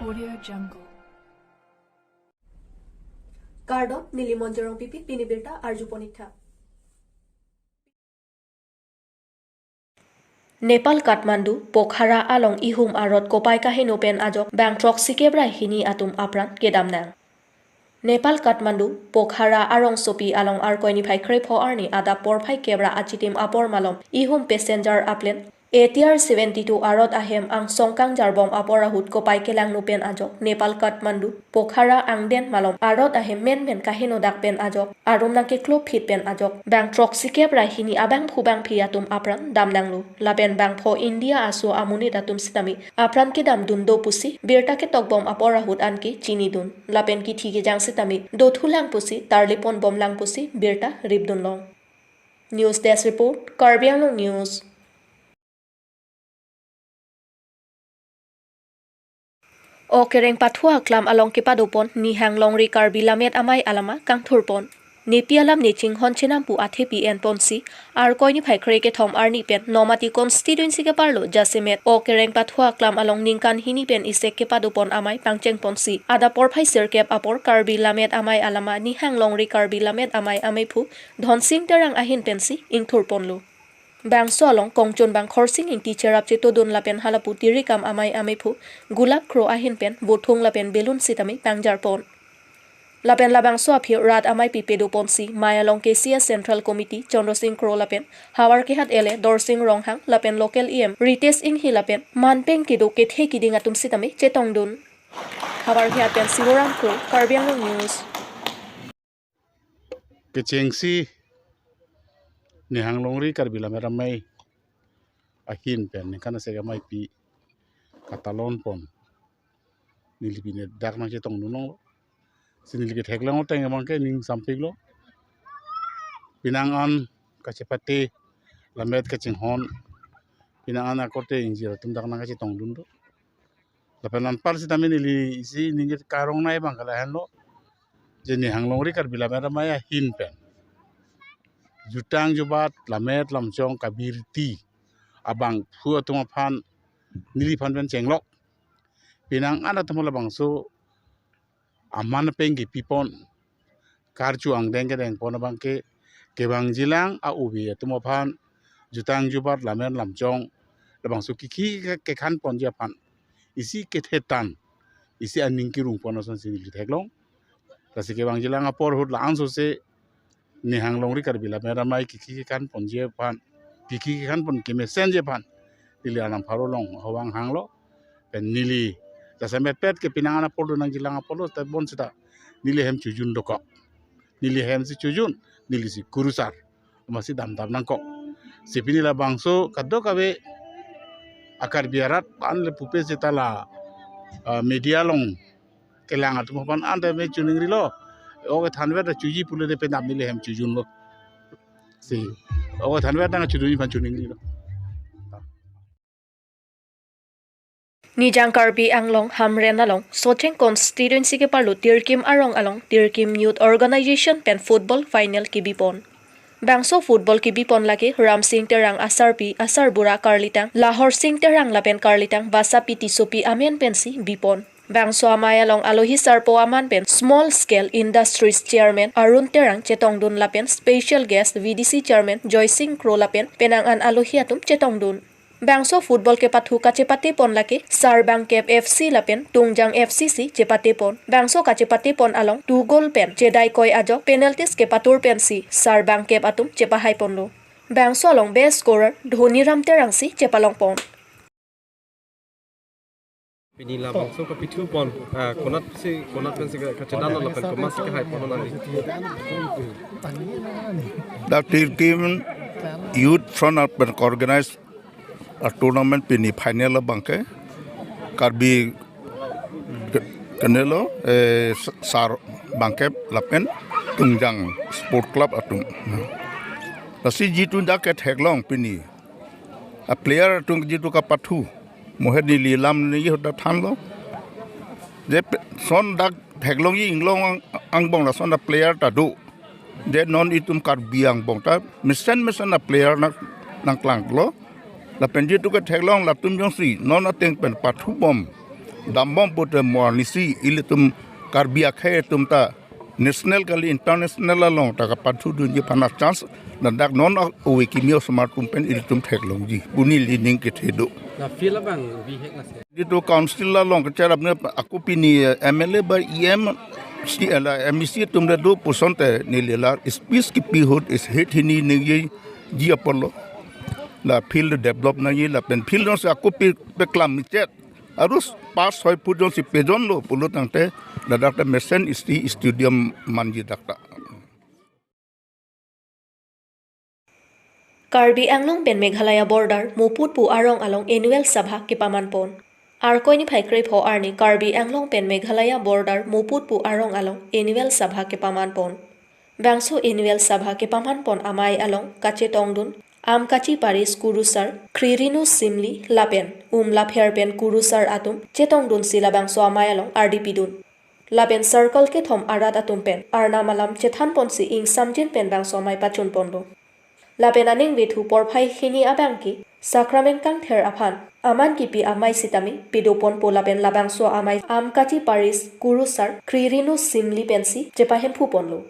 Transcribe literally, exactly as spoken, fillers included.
Audio Jungle. Kardom, neli Monjorong Pipi, pini birta arjupon ik tha. Nepal Kathmandu, Pokhara along ihum arot kopai kaheno pen ajok bang throksi kep ra hini atum apran kedam nang. Nepal Kathmandu, Pokhara arongsopi along Arkoi niphai krepho arni adap porphai kep ra achitim apor malom ihum passenger aplane A T R seventy-two arot ahem angsong kangjarbom apor ahut kopai kelangno pen ajok Nepal Kathmandu, Pokhara angden malom arot ahem menmen kaheno dak pen ajok arum nangkeklo phit pen ajok bang throksi kep ra hini abangphu bangphi atum apran dam nanglo. Lapen bangpho India aso amonit atum sitame apran kedam dun do pusi birta ketokbom apor ahut anke chinidun. Lapen kithi kejang sitame dothulang pusi tarlipon bomlang pusi birta ripdun long. News Desk Report, Karbi Anglong News. Okereng Pathua Klam along kepadopon Nihang Longri Karbi Lammet Amei alama kangthurpon. Nepi alam ne chinghon chenam pu athepi enponsi Arkoi niphai kre kethom arni pen Nomati constituency keparlo jasemet Okereng Pathua Klam along ningkan hini pen isek kepadopon amei pangchengponsi adap porphai sirkep apor Karbi Lammet Amei alama Nihang Longri Karbi Lammet Amei ameiphu Dhonsing Terang ahin pensi ingthurponlo. Bangso along kongchunbang Khorsing Ingti cherap chetodun lapen halapu tirikam amei ameiphu Gulap Kro ahin pen vothung lapen balloon sitame pangjarpon. Lapen labangso aphi rat amei pipedoponsi mei along K C S Central Committee Chandra Singh Kro lapen Howraghat L A Dorsing Ronghang lapen local E M Ritesh Enghi lapen manpeng kedo kethe kiding atum sitame chetongdun. Howraghat pen Sivoram Kro, Karbi Anglong News. Kechengsi Nihang Longri Karbi Lammet Amei ahin pen ningkan asek ameipi katalonpon neli pine dak nangchetongdun longlo. Si neli ketheklong ateng abangke ning sampiklo. Penang an kachepate lammet kachinghon, penang an akorte ingjir atum dak nangkachetongdun do. Lapen anpar sitame neli isi ning karong nai abang ke lahenlo. Je Nihang Longri Karbi Lammet Amei ahin pen jutang jubat lammet lamchong kabirti abangphu atum aphan neliphan pen chenglok. Penang an atum labangso aman peng kepipon, karchu angdeng kedengpon abangke kevangjilang a-ubi atum aphan jutang jubat lammet lamchong labangso kiki ke-, kekhanponji aphan isi kethetan, isi aning kerungpon asonsi neli theklong. Lasi kevangjilang apor ahut la-an sose Nihang Longri Karbi Lammet Amei kiki kekhanponji aphan, kiki kekhanpon kemesenji aphan neli alam pharo long hawang hanglo. Pen neli jasemetpet ke penang an apor do nangjilang apor lo, te bonsita neli hem chojun dokok. Neli hem si chojun, neli si kurusar. Masi damdam nangkok. Si pini labangso kadokave a-Karbi arat an le pupe seta la, ah, media along kelang atum aphan anta me chuningrilo. Oke thanvet da chuji pule de penap neli hem chojunlo. Si. Oke thanvet da chojunji aphan chuningrilo. Nijang Karbi Anglong Hamren along Socheng constituency keparlo Tirkim arong along Tirkim Youth Organization pen football final kebipon. Bangso football kebipon lake Ramsing Terang asarpi asarbura karlitang Lahor Sing Terang lapen karlitang Basapi Tissopi amen pensi bipon. Bangso amei along alohi sarpo aman pen Small Scale Industries Chairman Arun Terang chetongdun lapen special guest V D C Chairman Joysing Kro lapen penang an alohi atum chetongdun. Bangso football kepathu kachepatepon lake Sarbangkep F C lapen Tungjang F C si chepatepon. Bangso kachepatepon along two goal pen chedaikoi ajok penalties kepatur pensi Sarbangkep atum chepahaiponlo. Bangso along best scorer Dhoniram Terang si chepalongpon. Pini labangso kapithupon, ah, konat si, konat pensi ka-, kachedan lapen komatsi kahaipon nangli. Dak Tirkim Youth Front pen organize a-tournament pini final abangke Karbi ke-, kenelo, eh, Sarbangkep lapen Tungjang Sport Club atum. Lasi jitu dak ketheklong pini a-player atum jitu kapathu, mohet neli lam ni hoda thanlo. Je pe-, son dak theklongji inglong ang-, angbong lason a-player ta do. Je non itum Karbi angbong ta mesen mesen a-player nang, nangklanglo. Lapen jitu ketheklong latum jongsi non ateng pen pathubom Dambom pute mo arnisi ilitum Karbi akhei atum ta national kali international along ta kapathu dunji aphan a-chance ladak non a-, ove kimi osomar atum pen ilitum theklongji pu neli ning kethe do. Na field abang bihek lasi. Itum council along kecherap ne ako pini, eh, M L A ba E M si ala M E C atum le do pusonte neli la speech kipi ahut isi hini ningjeji apotlo. La field develop nangji lapen field non si ako pi peklam chet. Arus pas soi phu jon si pejon lo pulo tangte ladak ta mesen isi stadium manji dak ta. Karbi Anglong pen Meghalaya border Moput pu arong along annual sabha kepaman pon. Arkoi niphai krepho arni Karbi Anglong pen Meghalaya border Moput pu arong along annual sabha kepaman pon. Bangso annual sabha kepaman pon amei along kachetongdun Amkachi Parish kurusar Kririnu Simli lapen Umlapher pen kurusar atum chetongdunsi labangso amei along ardi pidun. Lapen circle kethom arat atum pen arnam alam chethan ponsi ingsamjin pen bangso amei pachun ponlo. Lapen aning vethu porphai hini abangke sacrament kangther aphan aman kipi amei sitame pado ponpo lapen labangso amei Amkachi Parish kurusar Kririnu Simli pensi chepahemphu ponlo.